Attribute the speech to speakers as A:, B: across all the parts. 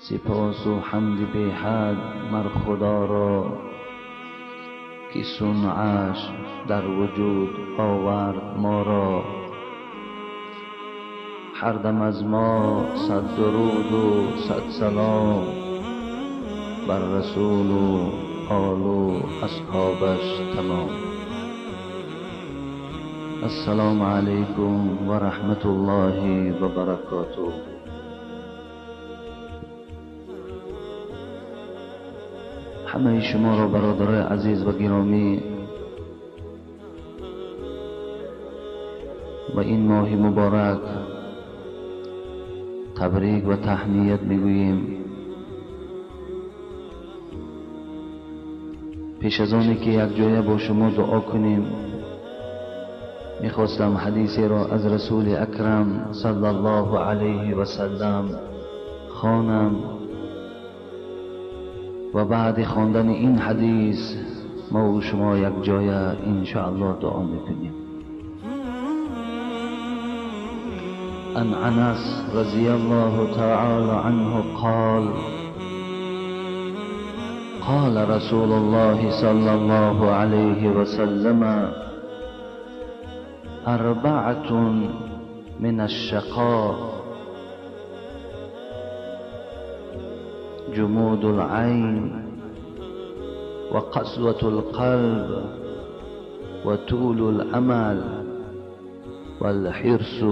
A: سپاس و حمد بی حد مر خدا را که صنعش در وجود آورد ما را. هر دم از ما صد درود و صد سلام بر رسول و آل و اصحابش تمام. السلام علیکم و رحمت الله و برکاته. همه شما را برادرای عزیز و گرامی و این ماه مبارک تبریک و تهنیت میگوییم. پیش از آنی که یک جایه با شما دعا کنیم، میخواستم حدیثی را از رسول اکرم صلی الله علیه و سلم خوانم و بعد خواندن این حدیث ما و شما یک جایه انشاءالله دعا میکنیم. عن انس رضی الله تعالی عنه قال قال رسول الله صلى الله عليه وسلم أربعة من الشقاء: جمود العين وقسوة القلب وطول الأمل والحرص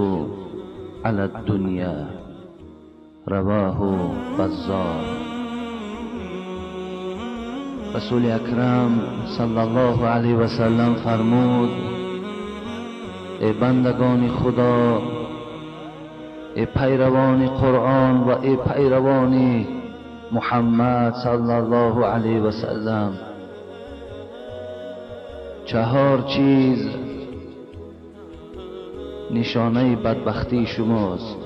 A: على الدنيا. رواه بزار. رسول اکرم صلی الله علیه و سلم فرمود: ای بندگان خدا، ای پیروان قرآن و ای پیروان محمد صلی الله علیه و سلم، چهار چیز نشانه بدبختی شماست.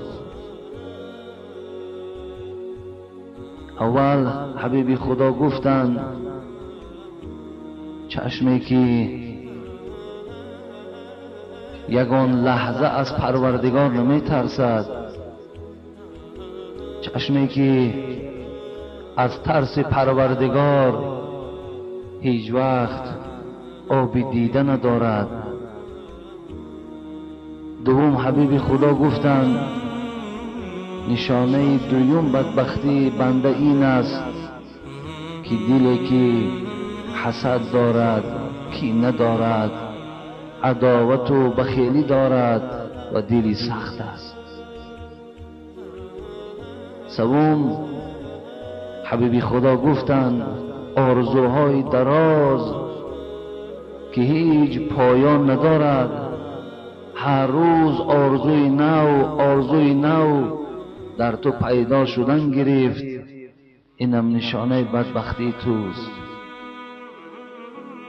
A: اول حبیب خدا گفتند: چشمی که یگان لحظه از پروردگار نمی ترسد، چشمی که از ترس پروردگار هیچ وقت آب دیده ندارد. دوم حبیب خدا گفتند: نشانه دوم بدبختی بنده این است که دلی که حسد دارد، کینه دارد، عداوت و بخیلی دارد و دلی سخت است. سوم حبیب خدا گفتند: آرزوهای دراز که هیچ پایان ندارد، هر روز آرزوی نو، آرزوی نو در تو پیدا شدن گرفت، اینم نشانه بدبختی توست.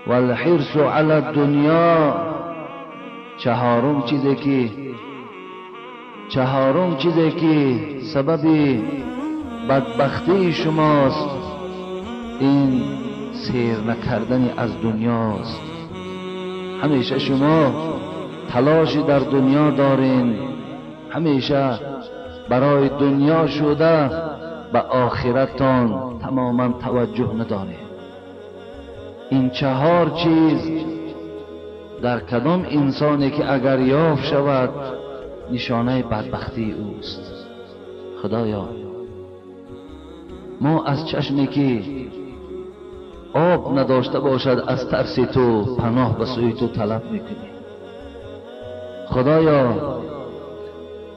A: والحرص علی الدنیا. چهارم چیزی که سبب بدبختی شماست، این سیر نکردن از دنیاست. همیشه شما تلاش در دنیا دارین، همیشه برای دنیا شده، به آخرتان تماما توجه ندارین. این چهار چیز در کدام انسانی که اگر یافت شود نشانه بدبختی اوست. خدایا ما از چشمی که آب نداشته باشد از ترس تو پناه به سوی تو طلب میکنیم. خدایا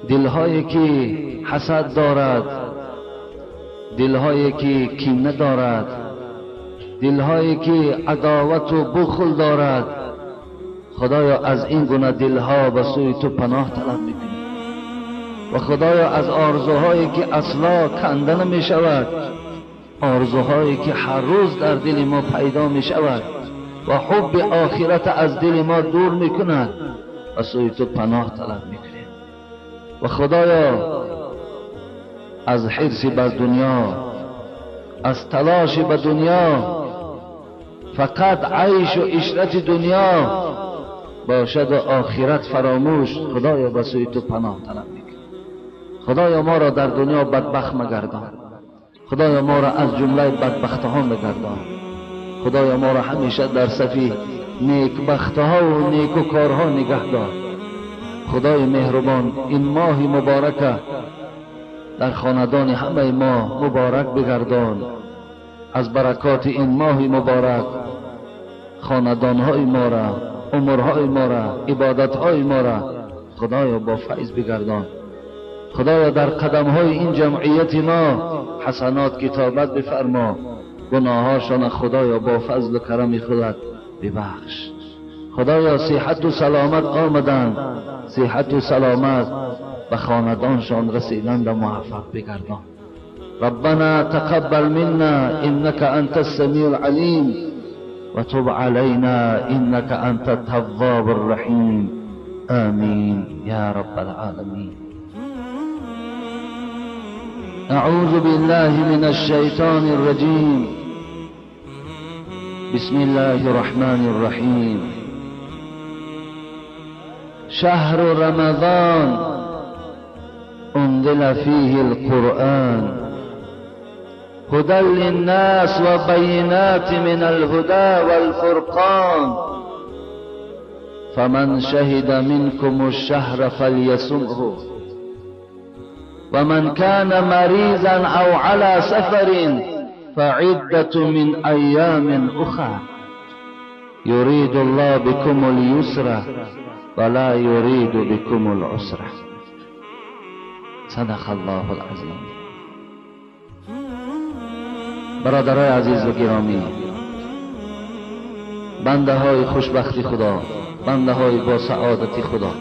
A: دلهایی که حسد دارد، دلهایی که کینه دارد، دلهایی که عداوت و بخل دارد، خدایا از این گونه دلها به سوی تو پناه طلب میکنیم. و خدایا از آرزوهایی که اصلا کنده نمی شود، آرزوهایی که هر روز در دل ما پیدا می شود و حب آخرت از دل ما دور می کند، به سوی تو پناه طلب میکنیم. و خدایا از حرص بر دنیا، از تلاش به دنیا، فقط عیش و عشرت دنیا باشد و آخرت فراموش، خدایا به سوی تو پناه طلب میکنیم. خدایا ما را در دنیا بدبخت مگردان، خدایا ما را از جمله بدبختها بگردان. خدایا ما را همیشه در صفی نیکبختها و نیکوکارها نگه دار. خدای مهربان این ماه مبارک در خاندان همه ما مبارک بگردان. از برکات این ماه مبارک خاندانهای ما را، عمرهای ما را، عبادتهای ما را خدایا با فیض بگردان. خدایا در قدمهای این جمعیت ما حسنات کتابت بفرما، گناهاشان خدایا با فضل و کرم خودت ببخش. خدایا صحت و سلامت آمدند، صحت و سلامت به خاندانشان رسیدند و موفق بگردان. ربنا تقبل منا انك انت السميع العليم وتب علينا انك انت التواب الرحيم. آمين يا رب العالمين. اعوذ بالله من الشیطان الرجیم. بسم الله الرحمن الرحیم. شهر رمضان انزل فيه القرآن هدى للناس وبينات من الهدى والفرقان فمن شهد منكم الشهر فليصمه ومن كان مريضا أو على سفر فعدة من أيام أخرى يريد الله بكم اليسر ولا يريد بكم العسر. صدق الله العظیم. برادرای عزیز و گرامی، بنده های خوشبختی خدا، بنده های با سعادت خدا،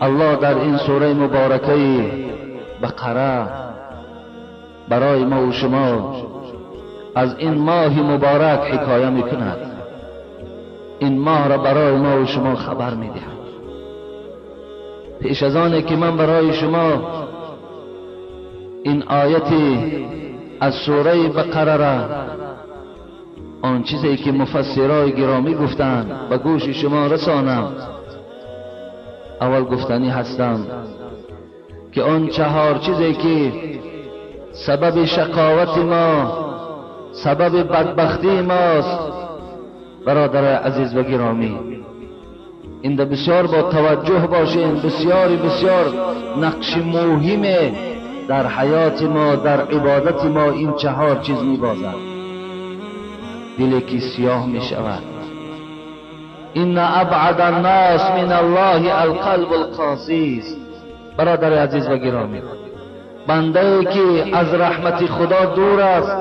A: الله در این سوره مبارکه بقره برای ما و شما از این ماه مبارک حکایه میکند. این ماه را برای ما و شما خبر میدهد. پیش از آنه که من برای شما این آیتی از سوره بقره را، آن چیزی که مفسرای گرامی گفتند، به گوش شما رسانم، اول گفتنی هستم که آن چهار چیزی که سبب شقاوت ما، سبب بدبختی ماست، برادر عزیز و گرامی، این بسیار با توجه باشین. بسیار بسیار نقش مهم در حیات ما، در عبادت ما این چهار چیز میبازد. دلی که سیاه میشود. ان ابعد الناس من الله القلب القاسی. برادر عزیز و گرامی، بنده ای که از رحمت خدا دور است،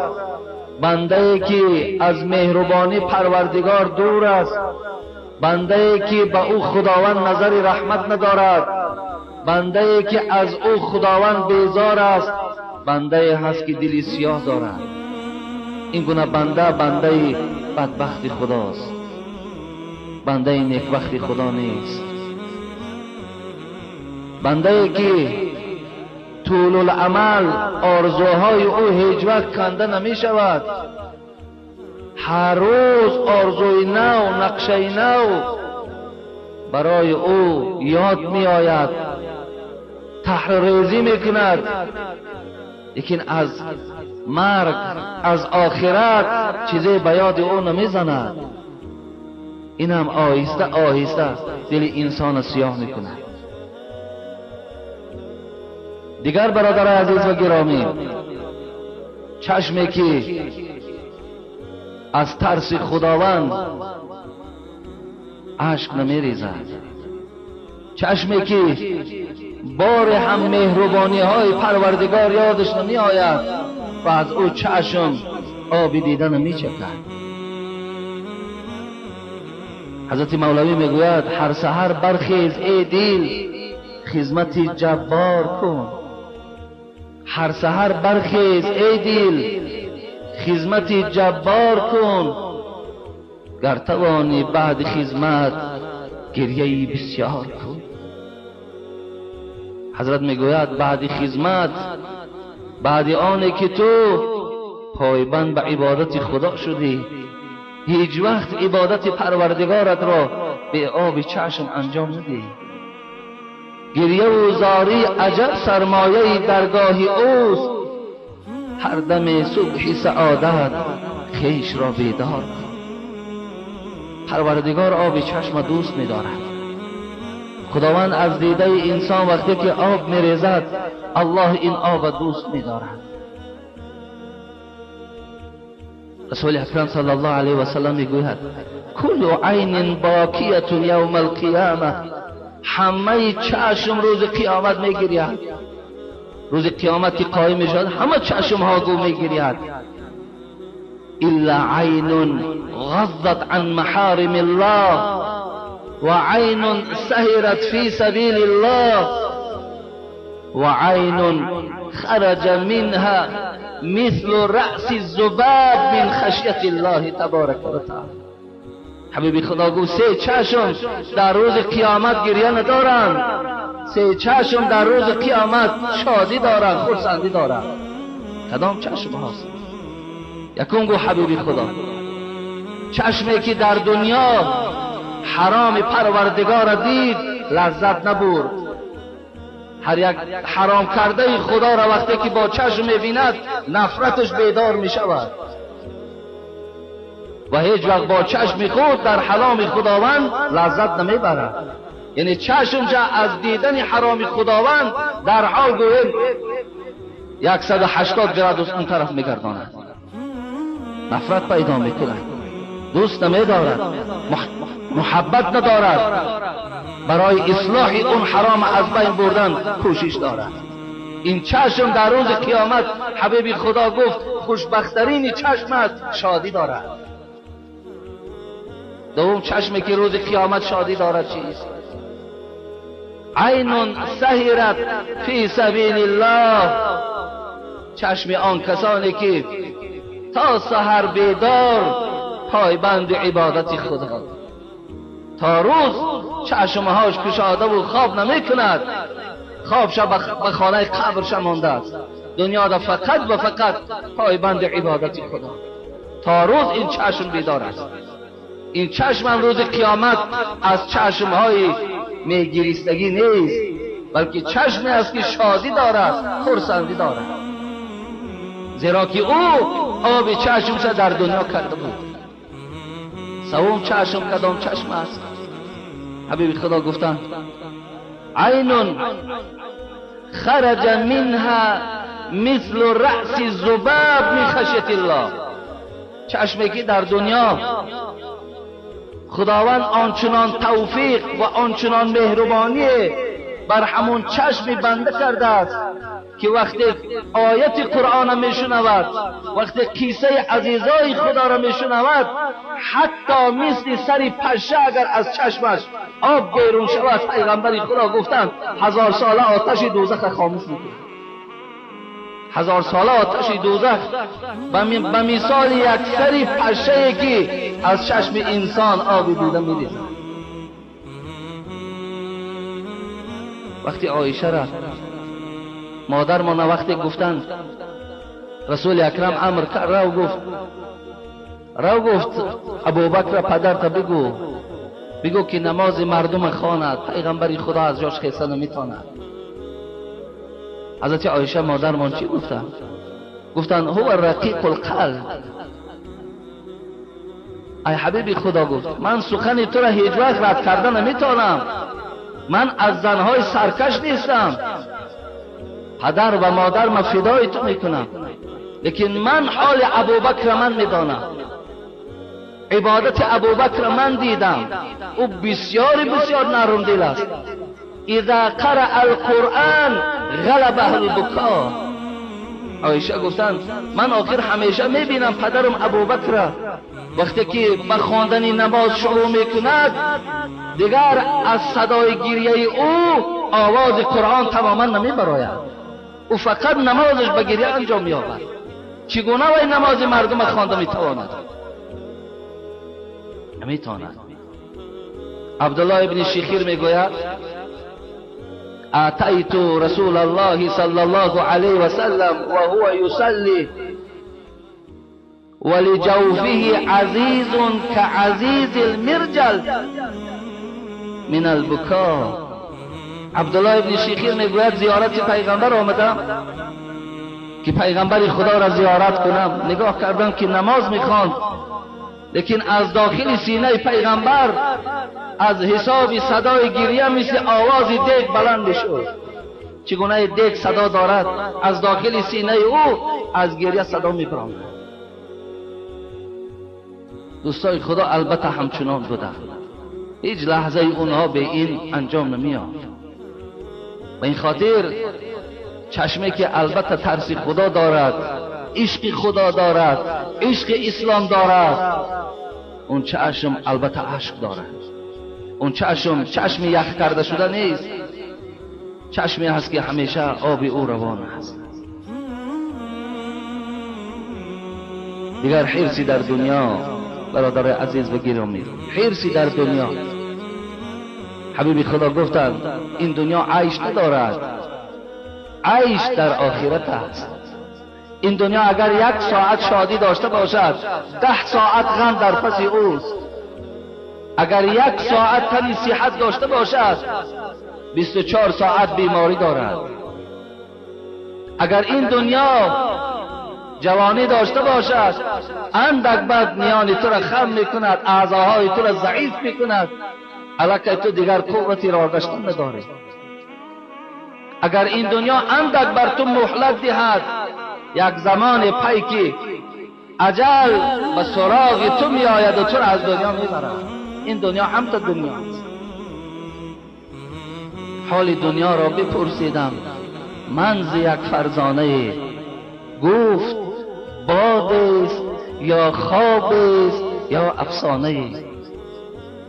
A: بنده ای که از مهربانی پروردگار دور است، بنده ای که به او خداوند نظر رحمت ندارد، بنده ای که از او خداوند بیزار است، بنده ای هست که دلی سیاه دارد. این گونه بنده، بنده بدبخت خداست، بنده نیکبخت خدا نیست. بنده ای که طول العمل آرزوهای او هیچ وقت کنده نمی شود، هر روز آرزوی نو، نقشه نو برای او یاد می آید، تحریزی می کند، لیکن از مرگ، از آخرت چیزی به یاد او نمی زند. این هم آهسته آهسته دل انسان سیاه می کند. دیگر برادر عزیز و گرامی، چشمی که از ترس خداوند اشک نمی ریزد، چشمی که بار هم مهربانی های پروردگار یادش نمی آید و از او چشم آب دیده نمی چکد. حضرت مولوی میگوید هر سحر برخیز ای دل، خدمت جبار کن. هر سحر برخیز ای دل، خدمت جبار کن، گر توانی بعد خدمت گریه بسیار کن. حضرت میگوید بعد خدمت، بعد آنی که تو پایبند به عبادت خدا شدی، هیچ وقت عبادت پروردگارت را به آب چشم انجام ندی. گریه و زاری عجب سرمایه درگاه اوست. هر دم صبح سعادت خویش را بیدار کن. پروردگار آب چشم دوست می‌دارد. خداوند از دیده انسان وقتی که آب می‌ریزد، الله این آب دوست می‌دارد. رسول اکرم صلی الله علیه و سلم میگوید کل عین باکیه یوم القیامه. همه چشم روز قیامت میگرید. روز قیامت که قایم میشود همه چشم ها گو میگرید. الا عین غضت عن محارم الله و عین سهرت فی سبیل الله و عین خرج منها مثل رأس الذباب من خشیت الله تبارک و تعالی. حبیبی خدا گفت سه چشم در روز قیامت گریه ندارند، سه چشم در روز قیامت شادی دارند، خرسندی دارند. کدام چشم هاست؟ یکم گفت حبیبی خدا چشمی که در دنیا حرام پروردگار دید لذت نبرد. هر یک حرام کرده خدا را وقتی که با چشم میبیند نفرتش بیدار میشود و هیچ وقت با چشم خود در حرام خداوند لذت نمیبرد. یعنی چشم جا از دیدن حرام خداوند در حال گویم 180 گراد اون طرف میگرداند، نفرت پیدا میکند، دوست نمیدارد، محبت ندارد، برای اصلاح اون حرام از بین بردن کوشش دارد. این چشم در روز قیامت حبیب خدا گفت خوشبخترین چشم است، شادی دارد. دوم چشمی که روز قیامت شادی دارد چیست؟ عین سهرت فی سبیل الله. چشم آن کسانی که تا سحر بیدار پایبند عبادت خدا، تا روز چشمهاش کشاده و خواب نمی کند، خواب شب به خانه قبرش مانده است، دنیا را فقط و فقط پایبند عبادت خدا، تا روز این چشم بیدار است. این چشم هم روز قیامت از چشمهای میگیریستگی نیست، بلکه چشمی است که شادی دارد، خرسندی دارد، زیرا که او آب چشمش در دنیا کرده بود. سوم چشم کدام چشم است؟ حبیب خدا گفتند عین خرج منها مثل رأس الذباب من خشیت الله. چشمی که در دنیا خداوند آنچنان توفیق و آنچنان مهربانی بر همون چشم بنده کرده است که وقتی آیت قرآن میشنود، وقتی قصه عزیزای خدا را میشنود، حتی مثل سر پشه اگر از چشمش آب بیرون شود، پیغمبر خدا گفتند 1000 ساله آتش دوزخ خاموش میکنه. 1000 ساله آتش دوزخ به مثال یک سر پشه که از چشم انسان آب دیده میریزد. وقتی عایشه را مادر ما وقتی گفتند رسول اکرم امر کرد، رو گفت ابوبکر پدرت بگو که نماز مردم خواند، پیغمبر خدا از جاش خیسته نمیتواند. حضرت عایشه مادرمان چی گفتند؟ گفتند هو رقیق القلب. ای حبیب خدا، گفت من سخن تو را هیچ وقت رد کرده نمیتوانم، من از زنهای سرکش نیستم، پدر و مادر من فدای تو میکنم، لیکن من حال ابوبکر من میدانم، عبادت ابوبکر من دیدم، او بسیار بسیار نرم دل است. اذا قرأ القرآن غلبه البکا. عایشه گفتند من آخر همیشه میبینم پدرم ابوبکر وقتی که به خواندن نماز شروع میکند دیگر از صدای گریه او آواز قرآن تماما نمیبراید، او فقط نمازش به گریه انجام مییابد. چگونه وی نماز مردم خوانده میتواند؟ نمیتواند. عبدالله ابن شخیر میگوید اتیت رسول الله صلی الله علیه وسلم وهو یصلی ولجوفه عزیز كعزیز المرجل من البکا. عبدالله ابن شیخیر میگوید زیارت پیغمبر آمدم که پیغمبر خدا را زیارت کنم. نگاه کردم که نماز میخواند، لیکن از داخل سینه پیغمبر از حساب صدای گریه مثل آواز دیگ بلند میشد. چگونه دیگ صدا دارد، از داخل سینه او از گریه صدا میبراند. دوستای خدا البته همچنان بودند، هیچ لحظه اونها به این انجام نمی‌یافت. به این خاطر چشمی که البته ترس خدا دارد، عشق خدا دارد، عشق اسلام دارد، اون چشم البته عشق دارد. اون چشم چشم یخ کرده شده نیست، چشمی هست که همیشه آب او روان است. دیگر حرصی در دنیا، برادر عزیز و گرامی، حرصی در دنیا. حبیب خدا گفتند این دنیا عیش ندارد، عیش در آخرت است. این دنیا اگر یک ساعت شادی داشته باشد، 10 ساعت غم در پس اوست. اگر یک ساعت تنی صحت داشته باشد، 24 ساعت بیماری دارد. اگر این دنیا جوانی داشته باشد، اندک بعد میان تو را خم میکند، اعضاهای تو را ضعیف میکند، الکی تو دیگر قوتی را گشتن نداری. اگر این دنیا اندک بر تو مهلت دهد، یک زمان پیکی اجل به سراغ تو میآید و تو را از دنیا میبرد. این دنیا هم تا دنیا است. حال دنیا را بپرسیدم من ز یک فرزانه، گفت باد است یا خواب است یا افسانه،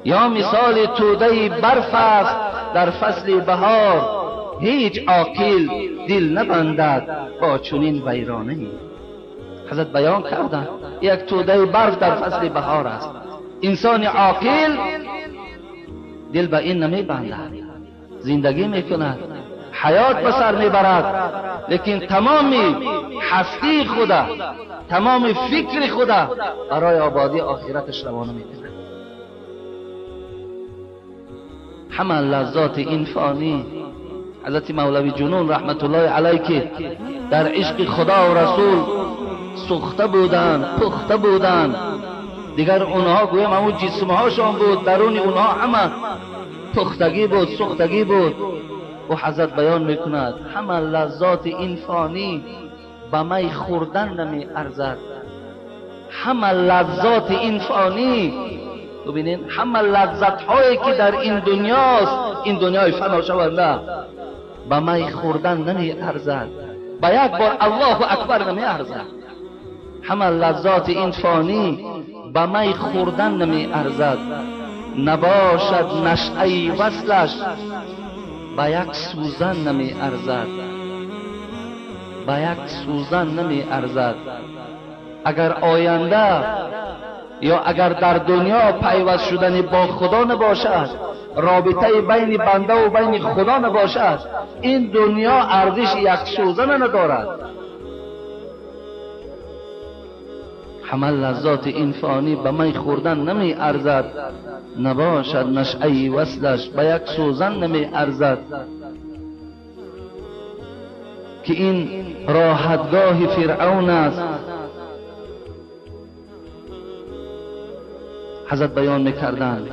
A: یا مثال توده برف است در فصل بهار، هیچ عاقل دل نبندد با چنین ویرانه. حضرت بیان کردند یک توده برف در فصل بهار است، انسان عاقل دل به این نمیبندد، زندگی میکند، حیات به سر میبرد، لیکن تمام هستی خدا، تمام فکر خدا برای آبادی آخرتش روانه میکند. همه لذات این فانی، حضرت مولوی جنون رحمت الله علیه که در عشق خدا و رسول سوخته بودند، پخته بودند، دیگر اونها گویم همون جسمهاشان بود، درون اونها همه پختگی بود، سوختگی بود. و حضرت بیان میکند همه لذات این فانی به می خوردن نمی ارزد. همه لذات این فانی، ببینین همه لذت هایی که در این دنیاست، این دنیای فنا شونده، به می خوردن نمی ارزد، به یک بار الله اکبر نمی ارزد. همه لذات این فانی به می خوردن نمی ارزد، نباشد نشأه وصلش به یک سوزن نمی ارزد، به یک سوزن نمی ارزد. اگر آینده یا اگر در دنیا پیوست شدن با خدا نباشد، رابطه بین بنده و بین خدا نباشد، این دنیا ارزش یک سوزن ندارد. همه لذات این فانی به می خوردن نمی ارزد، نباشد نشأه وصلش به یک سوزن نمی ارزد. که این راحتگاه فرعون است. حضرت بیان میکردند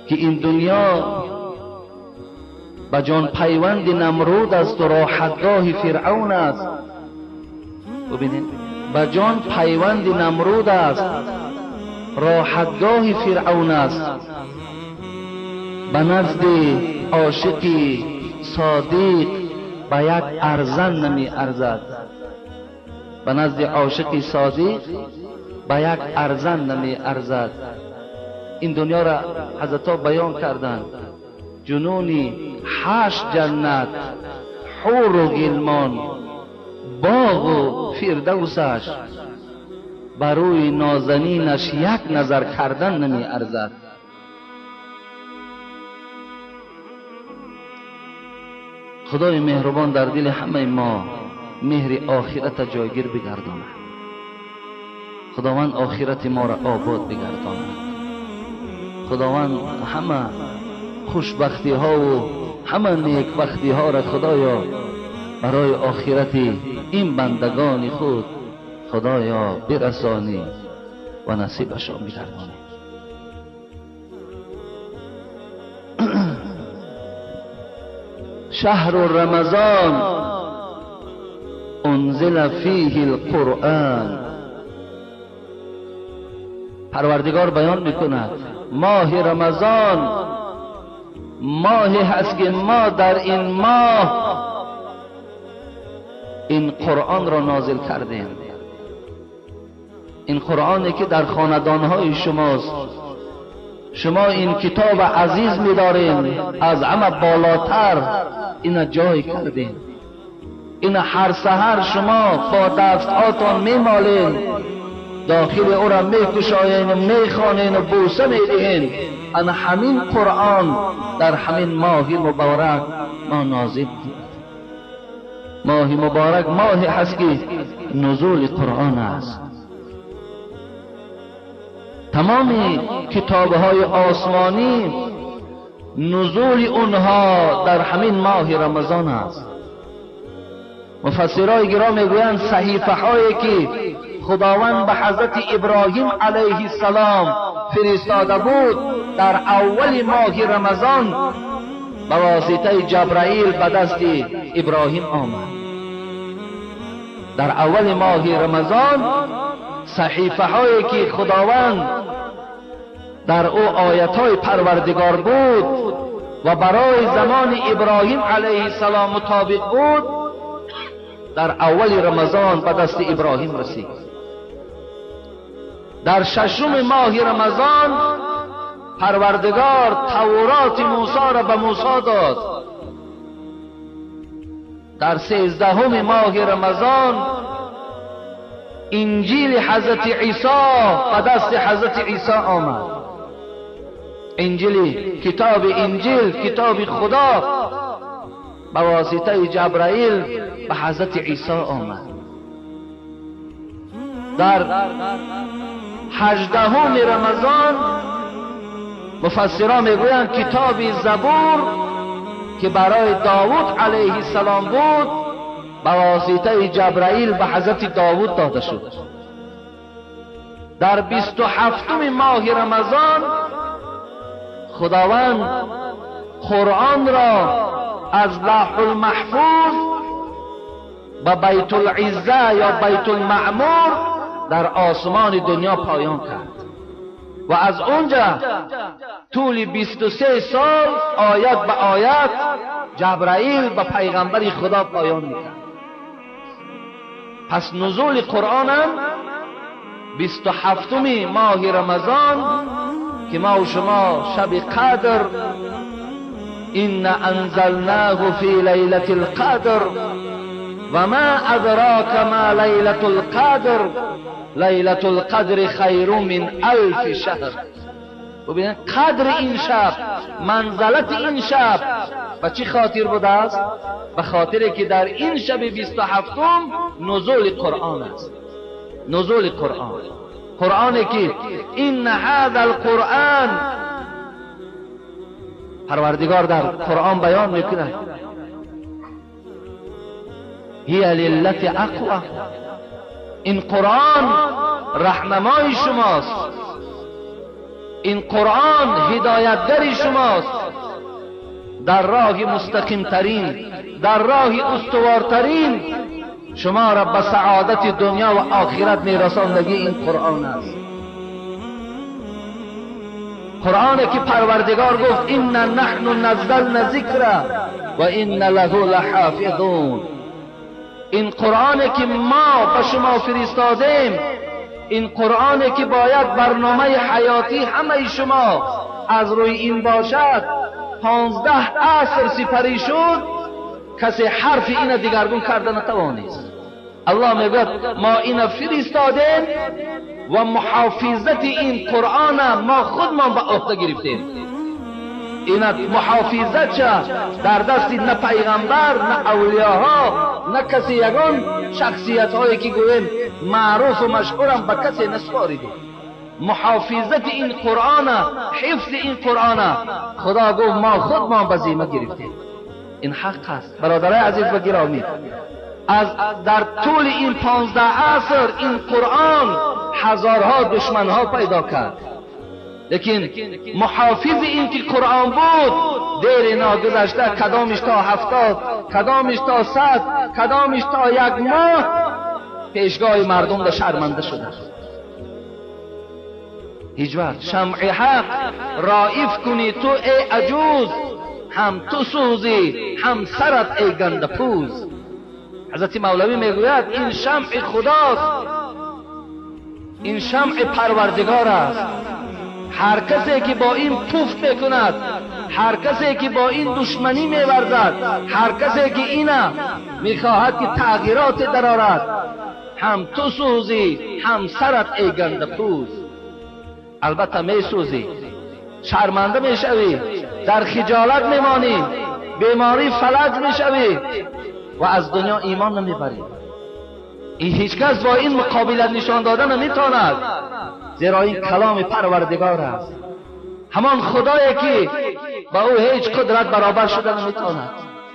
A: که این دنیا به جان پیوند نمرود است و راحتگاه فرعون است. ببینید، به جان پیوند نمرود است، راحتگاه فرعون است. به نزد عاشقی صادق به یک ارزن نمی ارزد، به نزد عاشقی صادق به یک ارزن نمی ارزد. این دنیا را حضرت ها بیان کردند، جنونی 8 جنت، حور و غلمان، باغ و فردوسش، بروی نازنینش یک نظر کردن نمی ارزد. خدای مهربان در دل همه ما مهر آخرت جایگیر بگرداند. خداوند آخرت ما را آباد بگرداند. خداوند همه خوشبختی ها و همه نیک بختی ها را خدایا برای آخرت این بندگان خود خدایا برسانی و نصیبشان بگردانی. شهر رمضان انزل فیه القرآن. پروردگار بیان میکند ماه رمضان ماهی هست که ما در این ماه این قرآن را نازل کردیم. این قرآنی که در خاندانهای شماست، شما این کتاب عزیز می‌دارین، از همه بالاتر این جای کردین، این هر سحر شما با دستهاتان میمالین، داخل او را میکشاین و میخوانین و بوسه میدهین. ان همین قرآن در همین ماه مبارک ما نازل کرد. ماه مبارک ماهی هست که نزول قرآن است. تمام کتابهای آسمانی نزول اونها در همین ماه رمضان است. مفسرای گرامی میگویند صحیفه هایی که خداوند به حضرت ابراهیم علیه السلام فرستاده بود در اول ماه رمضان به واسطه جبرائیل به دست ابراهیم آمد. در اول ماه رمضان صحیفه هایی که خداوند در او آیت های پروردگار بود و برای زمان ابراهیم علیه السلام مطابق بود، در اول رمضان به دست ابراهیم رسید. در ششم ماه رمضان پروردگار تورات موسی را به موسی داد. در 13 ماه رمضان انجیل حضرت عیسی به دست حضرت عیسی آمد. انجیل، کتاب انجیل، کتاب خدا به واسطه جبرائیل به حضرت عیسی آمد. در 18 رمضان مفسران میگویند کتاب زبور که برای داوود علیه السلام بود به واسطه جبرائیل به حضرت داوود داده شد. در 27 ماه رمضان خداوند قرآن را از لوح المحفوظ به بیت العزه یا بیت المعمور در آسمان دنیا پایان کرد و از اونجا طول 23 سال آیت به آیت جبرائیل به پیغمبر خدا پایان میکرد. پس نزول قرآن هم 27 ماه رمضان که ما و شما شب قدر، إن أنزلناه في ليلة القدر وما أدراك ما ليلة القدر ليلة القدر خير من 1000 شهر. ببینید قدر این شب، منزلت این شب به چی خاطر بوده است؟ به خاطر که در این شب 27 نزول قرآن است. نزول قرآن، قرآنی که این هذا القرآن، پروردگار در قرآن بیان میکنه هی للتی اقوى، این قرآن رهنمای شماست، این قرآن هدایتگر شماست در راه مستقیم ترین، در راه استوارترین، شما را به سعادت دنیا و آخرت میرساندگی این قرآن است. قرآنی که پروردگار گفت إن نحن نزلنا ذکر و إن له لحافظون. این قرآنی که ما به شما فرستادیم، این قرآنی که باید برنامه حیاتی همه شما از روی این باشد، 15 عصر سپری شد، کسی حرف اینو دیگرگون کرده نتوانست. الله میگوید ما اینو فرستادیم و محافظت این قرآن ما خودمان به عهده گرفتیم. این محافظت چه در دست نه پیغمبر، نه اولیاها، نه کسی یگان شخصیت هایی که گوییم معروف و مشهورم به کسی نسپاریدیم. محافظت این قرآن، حفظ این قرآن، خدا گفت ما خودمان به ذمه گرفتیم. این حق است. برادرای عزیز و گرامی، از در طول این 15 عصر این قرآن هزارها دشمنها پیدا کرد، لیکن محافظ این که قرآن بود دیر ناگذشته کدامش تا 70، کدامش تا 100، کدامش تا 1 ماه پیشگاه مردم را شرمنده شده. هیچ وقت شمع حق رائف کنی تو ای عجوز، هم تو سوزی هم سرت ای گنده پوز. حضرت مولوی میگوید این شمع خداست، این شمع پروردگار است. هر کسی که با این پوف میکند، هر کسی که با این دشمنی میورزد، هر کسی که اینا میخواهد که تغییرات درآورد، هم تو سوزی هم سرت ای گنده پوز. البته میسوزی، شرمنده میشوی، در خجالت میمانی، بیماری فلج میشوی و از دنیا ایمان نمیبری. این هیچکس با این مقابلت نشان دادن نمیتواند، زیرا این کلام پروردگار است، همان خدایی که با او هیچ قدرت برابر شده نمیتواند،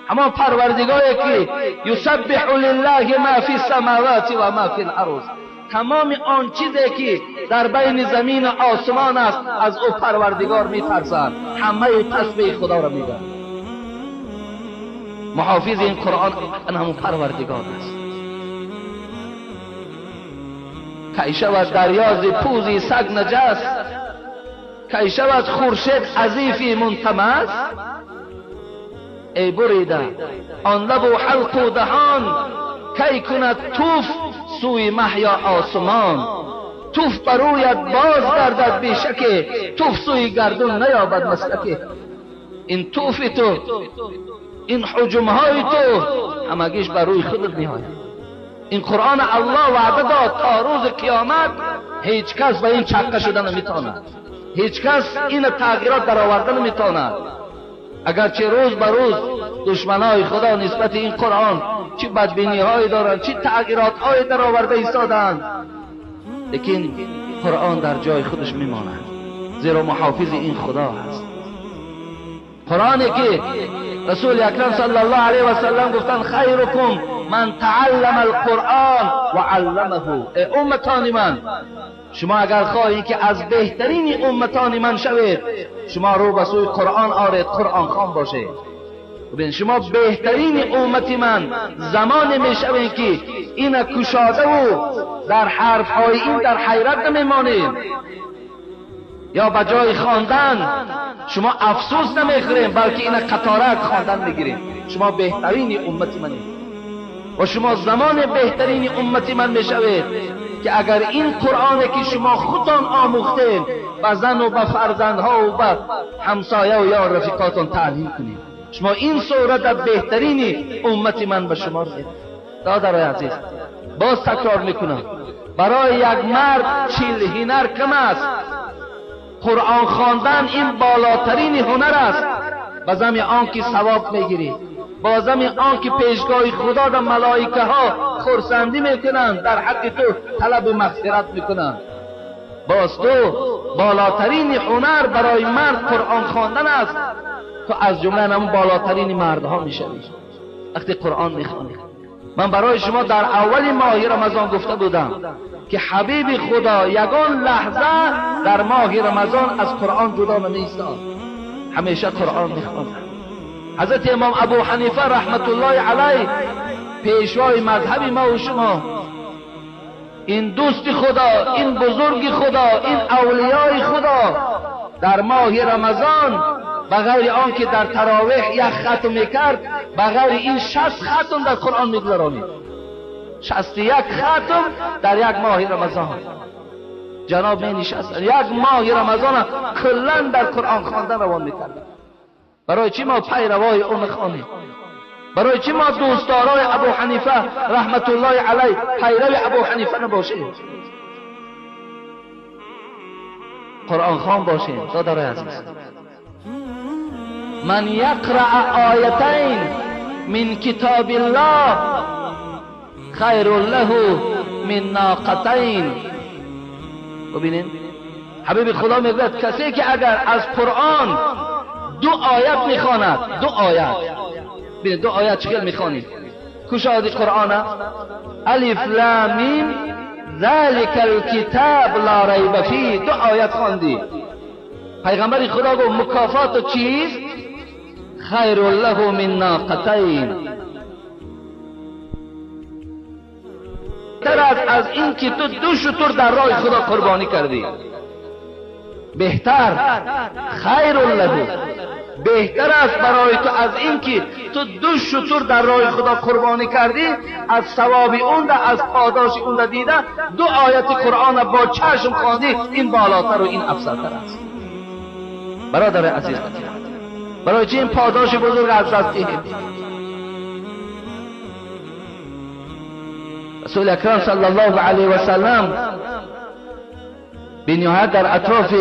A: همان پروردگاری که یسبح لله ما فی السماوات و ما فی الارض، تمام آن چیزی که در بین زمین و آسمان است از او پروردگار میترسند، همه تسبیح خدا را میگن. محافظ این قرآن همون پروردگار است. کی شود دریاز پوزی سگ نجس، کی شود خورشید عزیفی منتمس. ای بریده آن لب و حلق و دهان، کی کند توف سوی مه یا آسمان. توف برویت باز گردد بیشک، توف سوی گردون نیابد مسلک. این توف تو، این حجمهای تو همگیش بر روی خودت میآید. این قرآن الله وعده داد تا روز قیامت هیچ کس به این چقه شده نمیتواند، هیچ کس این تغییرات در آورده نمیتواند. اگرچه روز به روز دشمنای خدا نسبت این قرآن چه بدبینی هایی دارند، چه تغییرات های در آورده ایستادند، لیکن قرآن در جای خودش میماند، زیرا محافظ این خدا هست. قرآنی که رسول اکرم صلی الله علیه و سلم گفتند خیرکم من تعلم القرآن و علمه. ای امتان من، شما اگر خواهید که از بهترین امتان من شوید، شما رو به سوی قرآن آرید، قرآن خوان باشید. ببین شما بهترین امت من زمان میشوید که این کشاده و در حرف های این در حیرت نمیمانید، یا به جای خواندن شما افسوس نمیخوریم، بلکه این قطارک خواندن میگیریم. شما بهترین امت منید و شما زمان بهترین امت من میشوید که اگر این قرآن که شما خودتان آموختین به زن و به فرزندها و به همسایه و یا رفیقاتان تعلیم کنید، شما این صورت بهترین امت من به شما رسید. دادرای عزیز، باز تکرار میکنم، برای یک مرد 40 هنر کم است. قرآن خواندن این بالاترین هنر است. به زم آن که ثواب میگیری، با زم آن که پیشگاه خدا در ملائکه ها خرسندی میکنند، در حق تو طلب مغفرت میکنند. باز تو بالاترین هنر برای مرد قرآن خواندن است. تو از جمله همون بالاترین مردها میشوی وقتی قرآن میخوانی. من برای شما در اول ماه رمضان گفته بودم که حبیب خدا یگان لحظه در ماه رمضان از قرآن جدا نمی‌ایستاد، همیشه قرآن میخواند. حضرت امام ابو حنیفه رحمت الله علیه، پیشوای مذهب ما و شما، این دوست خدا، این بزرگ خدا، این اولیای خدا، در ماه رمضان بغیر آن که در تراویح یک ختم میکرد، بغیر این 60 ختم در قرآن میگذرانید. 61 ختم در یک ماه رمضان جناب می نشست. یک ماه رمضان کلا در قرآن خواندن روان میکرد. برای چی ما پیروای او نخوانیم؟ برای چی ما دوستدارای ابو حنیفه رحمت الله علیه پیرو ابو حنیفه نباشیم؟ قرآن خوان باشیم. دادرای عزیز، من یقرأ آیتین من کتاب الله خیر له من ناقتین. ببینین حبیب خدا میگوید کسی که اگر از قرآن 2 آیت میخواند، 2 آیت، ببین دو آیت چخیل میخوانی کشادی قرآن الف لام میم ذلك الكتاب لا ریب فیه دو آیت خواندی. پیغمبر خدا گفت مکافات چیست؟ خیر له من ناقتین، بهتر است از این که تو دو شتر در راه خدا قربانی کردی. بهتر، خیر له، بهتر است برای تو از این که تو دو شتر در راه خدا قربانی کردی، از ثواب اون ده، از پاداش اون ده دیده دو آیت قرآن با چشم خواندی، این بالاتر و این افضلتر است. برادر عزیز، برای چی این پاداش بزرگ از دست دهید؟ رسول اکرم صلی الله علیه و سلم بنهایت در اطراف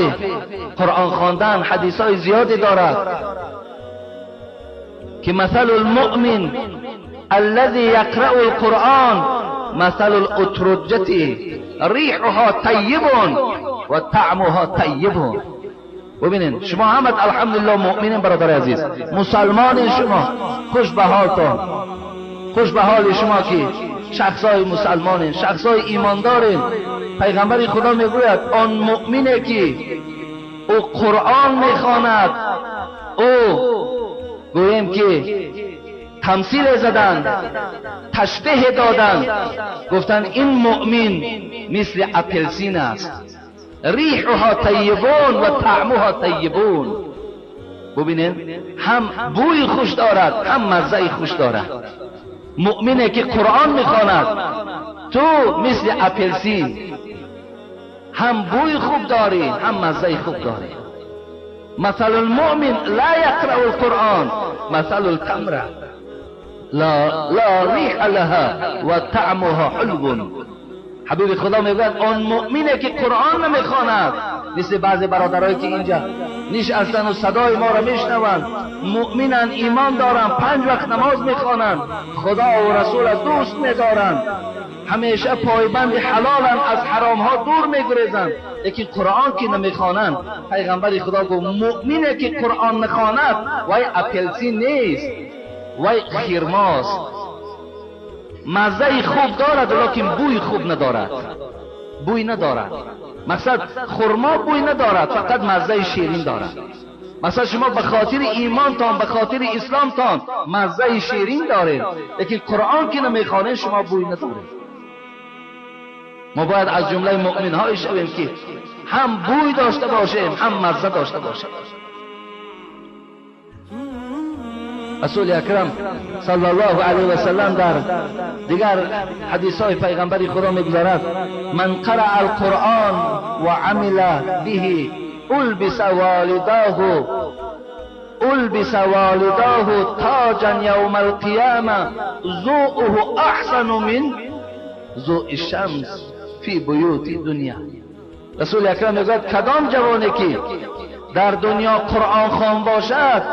A: قرآن خواندن حدیث های زیادی دارد که مثل المؤمن الذي يقرأ القرآن مثل الاترجة ریحها طیب و طعمها طیب. ببینین شما همت الحمدلله مؤمنین برادر عزیز، مسلمان شما، خوش به حالتان، خوش به حال شما که شخصای مسلمانین، شخصای ایماندارین. پیغمبر خدا میگوید آن مؤمنه که او قرآن میخواند، او گوییم که تمثیل زدند، تشبیه دادند، گفتند این مؤمن مثل اپلسین است، ریحها طیبون و طعمها طیبون. ببینین هم بوی خوش دارد هم مزه خوش دارد. مؤمنه که قرآن میخواند تو مثل اپلسین هم بوی خوب داری هم مزه خوب داری. مثل المؤمن لا يقرأ القرآن مثل التمره لا ریح لها و طعمها حلو. حبیب خدا میگوید آن مؤمنه که قرآن نمیخواند، مثل بعضی برادرایی که اینجا نشستن و صدای ما را میشنوند، مؤمنن، ایمان دارن، 5 وقت نماز میخوانند، خدا و رسول دوست میدارند، همیشه پایبند حلالن، از حرامها دور میگریزند، لیکن قرآن که نمیخوانند. پیغمبر خدا گفت مؤمنه که قرآن نخواند وای اپلسی نیست، وای خرماست، مزه خوب دارد لیکن بوی خوب ندارد، بوی ندارد. مثلا خرما بوی ندارد، فقط مزه شیرین دارد. مثلا شما به خاطر ایمانتان، به خاطر اسلامتان مزه شیرین دارید، لیکن قرآن که نمیخوانید شما بوی ندارید. ما باید از جمله مؤمن های شویم که هم بوی داشته باشیم هم مزه داشته باشیم. رسول اکرم صلی الله علیه و سلم در دیگر حدیث های پیغمبر خدا میگذارد من قرأ القرآن و عمل به البس والداه تاجا یوم القیامه ضوءه احسن من ضوء الشمس فی بیوت دنیا. رسول اکرم میگوید کدام جوانی که در دنیا قرآن خوان باشد،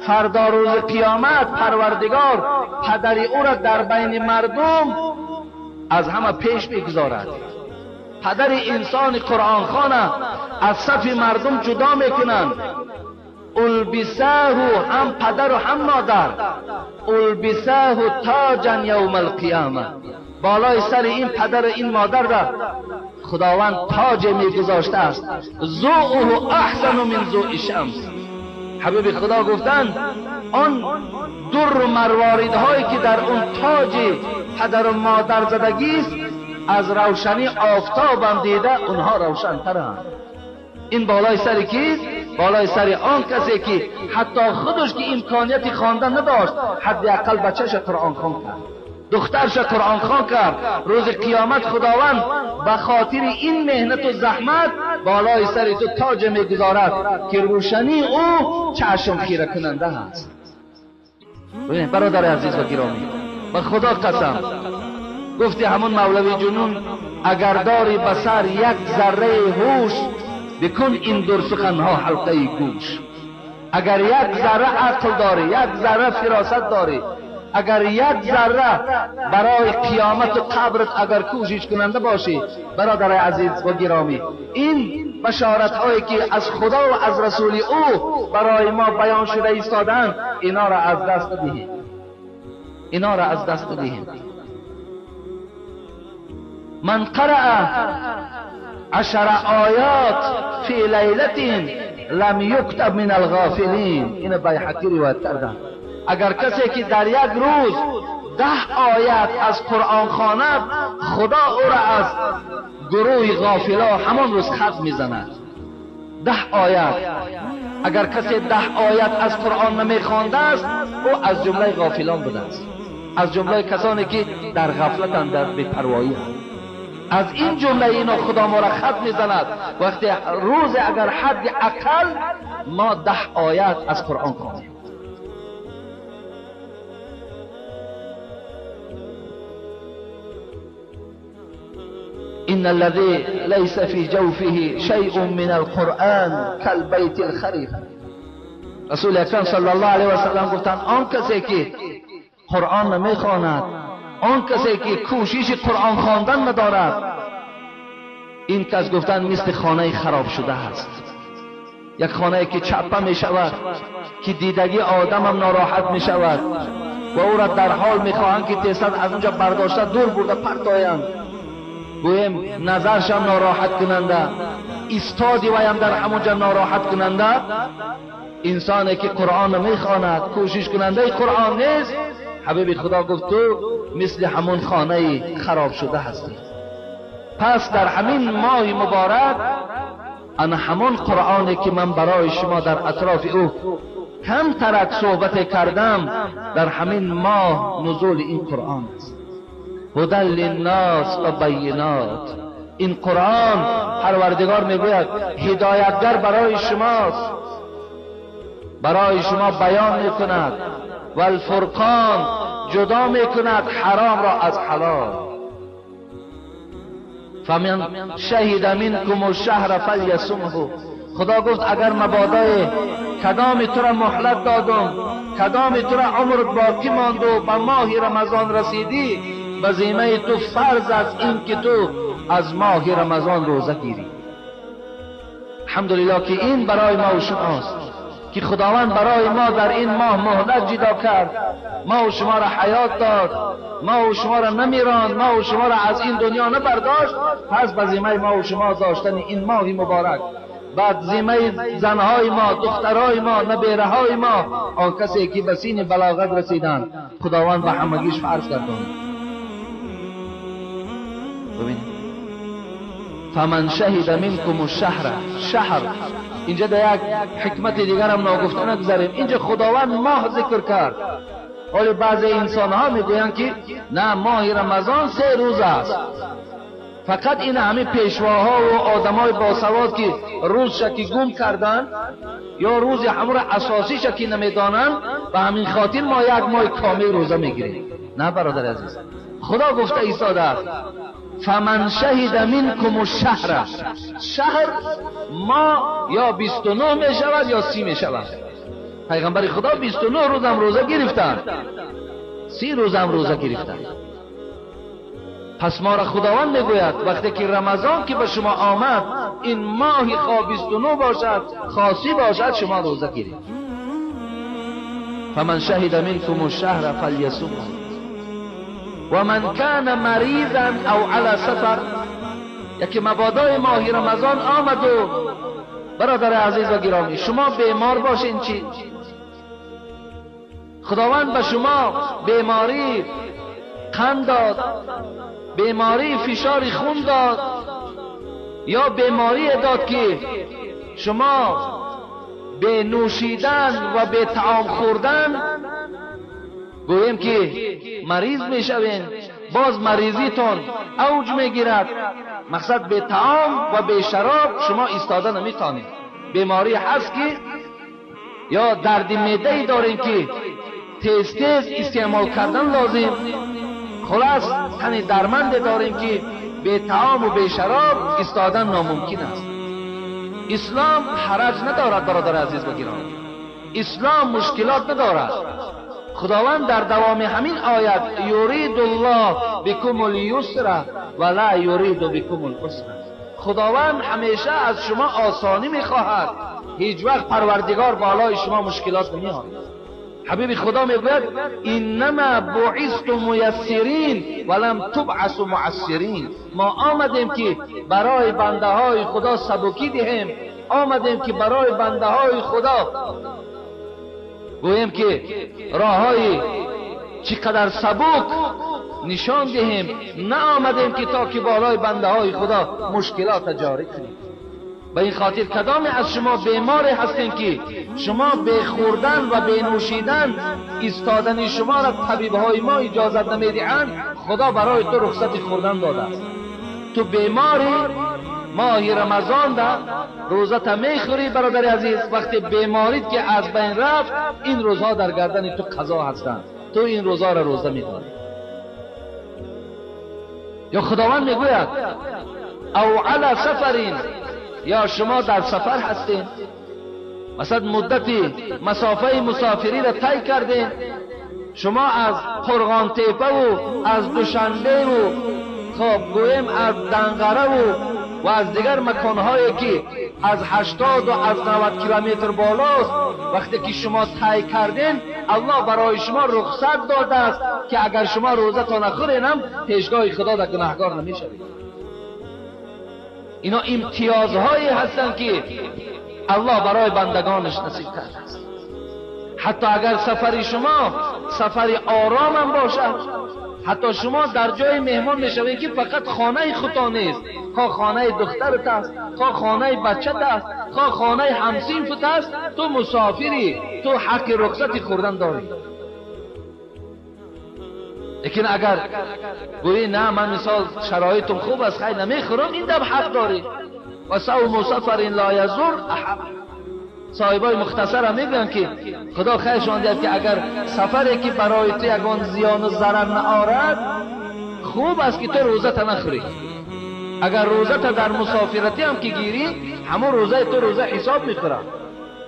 A: فردا روز قیامت پروردگار پدر او را در بین مردم از همه پیش میگذارد. پدر انسان قرآن خوانه از صف مردم جدا میکنند. البساه، هم پدر و هم مادر، البساه تاجا یوم القیامه، بالای سر این پدر و این مادر را خداوند تاج میگذاشته است. ضوءه احسن من ضوء الشمس. حبیب خدا گفتند آن در و مرواریدهایی که در اون تاج پدر و مادر زدگی است، از روشنی آفتابم دیده اونها روشنترند. این بالای سر کیست؟ بالای سر آن کسی که حتی خودش که امکانیت خواندن نداشت، حداقل بچه‌ش قرآن خوان کرد، دخترش قرآن خوان کرد. روز قیامت خداوند به خاطر این مهنت و زحمت بالای سر تو تاج میگذارد که روشنی او چشم خیره کننده است. برادر عزیز و گرامی، به خدا قسم گفتی همون مولوی جنون، اگر داری به سر یک ذره هوش، بکن این در سخنها حلقه گوش. اگر یک ذره عقل داری، یک ذره فراست داری، اگر یک ذره برای قیامت و قبرت اگر کوشش کننده باشی، برادر عزیز و گرامی، این بشارت هایی که از خدا و از رسول او برای ما بیان شده ایستادند، اینا را از دست ندهید. اینا را از دست ندهیم. من قرأ 10 آیات فی لیلة لم یکتب من الغافلین. این بیهقی روایت کردن. اگر کسی که در یک روز 10 آیت از قرآن خواند، خدا او را از گروه غافلا همان روز خط میزند. 10 آیت. اگر کسی 10 آیت از قرآن نمیخوانده است، او از جمله غافلان بوده است، از جمله کسانی که در غفلتند، در بی‌پروایی. از این جمله اینا خدا ما را خط میزند. وقتی روز اگر حد اقل ما 10 آیت از قرآن خوانیم. إن الذي ليس في جوفه شيء من القرآن كالبيت الخريف. رسول اکرم صلی الله علیه و سلم گفتند آن کسی که قرآن نمیخواند، آن کسی که کوشش قرآن خواندن ندارد، این کس گفتند مثل خانه خراب شده است. یک خانه که چپه می شود، که دیدگی آدم هم ناراحت می شود و او را در حال می خواهند که تیزتر از اونجا برداشته دور برده پرتایند. گویم نظرش هم ناراحت کننده، ایستادی ویم در همونجا ناراحت کننده. انسانی که قرآن نمیخواند، کوشش کننده قرآن نیست، حبیب خدا گفت تو مثل همون خانه خراب شده هستی. پس در همین ماه مبارک انا همون قرآنی که من برای شما در اطراف او کم ترک صحبت کردم، در همین ماه نزول این قرآن است. هدی للناس و بینات. این قرآن پروردگار میگوید هدایتگر برای شماست، برای شما بیان میکند. و الفرقان، جدا میکند حرام را از حلال. فمن شهد منکم الشهر فلیصمه. خدا گفت اگر مبادای کدام تو را مهلت دادم، کدام تو را عمر باقی ماند و به ماه رمضان رسیدی، به ذمه تو فرض است این که تو از ماه رمضان روزه گیری. الحمدلله که این برای ما و شماست که خداوند برای ما در این ماه مهلت جدا کرد، ما و شما را حیات داد، ما و شما را نمیراند، ما و شما را از این دنیا نبرداشت. پس به ذمه ما و شما داشتن این ماه مبارک، بعد ذمه زنهای ما، دخترهای ما، نبیرههای ما، آن کسی که به سین بلاغت رسیدند، خداوند به همگیش فرض گرداند. ببینید فمن شهد منکم الشهر. شهر اینجا در یک حکمت دیگر هم ناگفته نگذاریم. اینجا خداوند ماه ذکر کرد. ولی بعضی انسان ها میگویند که نه، ماه رمضان 3 روز است. فقط این همه پیشواها و آدمای باسواد که روز شکی گم کردن یا روز همون اساسی شکی نمیدانند، به همین خاطر ما یک ماه کامل روزه میگیریم. نه برادر عزیز، خدا گفته ایستاده است فمن شهد منکم الشهر. شهر ما یا 29 می شود یا 30 می شود. پیغمبر خدا 29 روز هم روزه گرفتن، 30 روز هم روزه گرفتن. پس ما را خداوند میگوید وقتی که رمضان که به شما آمد، این ماه خواه 29 باشد خاصی باشد، شما روزه گیرید. فمن شهد منکم الشهر فلیصمه و من کان مریضا او علی سفر. یکی مبادای ماه رمضان آمد و برادر عزیز و گرامی شما بیمار باشین، چی؟ خداوند به شما بیماری قند داد، بیماری فشار خون داد، یا بیماری داد که شما به نوشیدن و به طعام خوردن گوییم که مریض میشوین، باز مریضیتون اوج میگیرد. مقصد به طعام و به شراب شما ایستاده نمیتونید. بیماری هست که یا درد معده ای دارین که تیز تیز استعمال کردن لازم، خلاص تن درمند داریم که به طعام و به شراب ایستادن ناممکن است. اسلام حرج ندارد برادر عزیز و گرامی، اسلام مشکلات ندارد. خداوند در دوام همین آیت یرید الله بکم الیسر و لا یرید بکم العسر، خداوند همیشه از شما آسانی میخواهد، هیچ وقت پروردگار بالای شما مشکلات نمیآورد. حبیب خدا میگوید انما بعثت میسرین ولم تبعث معسرین. ما آمدیم که برای بنده های خدا سبکی دهیم، آمدیم که برای بنده های خدا گوییم که راههای چقدر سبک نشان دهیم، نه آمدیم که تا که بالای بنده های خدا مشکلات جاری کنیم. به این خاطر کدام از شما بیمار هستین که شما به خوردن و به نوشیدن ایستادن شما را طبیب های ما اجازت نمیدهند، خدا برای تو رخصت خوردن داده است. تو بیماری، ماه رمضان ده روزه تا میخوری برادر عزیز، وقتی بیماریت که از بین رفت این روزها در گردن تو قضا هستند، تو این روزها را روزه میداری. یا خداوند میگوید او علی سفرین، یا شما در سفر هستین، مثلا مدتی مسافه مسافری را طی کردین، شما از قرغان تیپه و از دوشنبه و خب گویم از دنقره و از دیگر مکانهایی که از 80 و از 90 کیلومتر بالاست، وقتی که شما طی کردین الله برای شما رخصت داده است که اگر شما روزه تا نخورین هم پیشگاه خدا در گناهکار نمیشوید. اینا امتیازهایی هستند که الله برای بندگانش نصیب کرده است. حتی اگر سفر شما سفر آرام هم باشد، حتی شما در جای مهمان میشوید که فقط خانه خودتان نیست، خواه خانه دخترت است، خواه خانه بچت است، خواه خانه همسینفت است، تو مسافری، تو حق رخصت خوردن داری. لیکن اگر گویی نه من مثال شرایطم خوب است خیلی نمیخورم، این دم حق داری. و صوم سفر لا یضر احد. صاحبای مختصر هم میگن که خدا خیرشان دهد که اگر سفری که برای تو یگان زیان و ضرر نآورد خوب است که تو روزه نخوری. اگر روزه در مسافرتی هم که گیری همون روزه تو روزه حساب میخوره.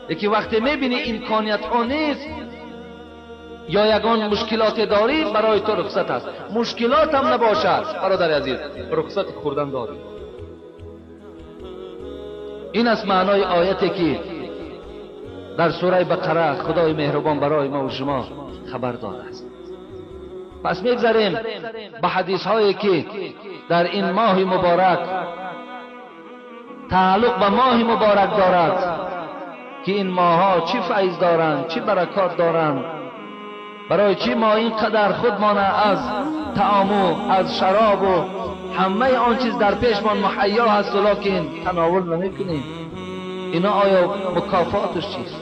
A: یکی وقتی میبینی امکانیت ها نیست یا یگان مشکلات داری، برای تو رخصت است. مشکلات هم نباشد برادر عزیز، رخصت خوردن داری. این است معنای آیتی که در سوره بقره خدای مهربان برای ما و شما خبر داده است. پس میگذریم به حدیث هایی که در این ماه مبارک تعلق به ماه مبارک دارد که این ماه‌ها چی فیض دارند، چی برکات دارند، برای چی ما اینقدر خودمان از طعام و از شراب و همه آن چیز در پیشمان مهیا هست ولکن تناول نمیکنیم. اینا آیا مکافاتش چیست؟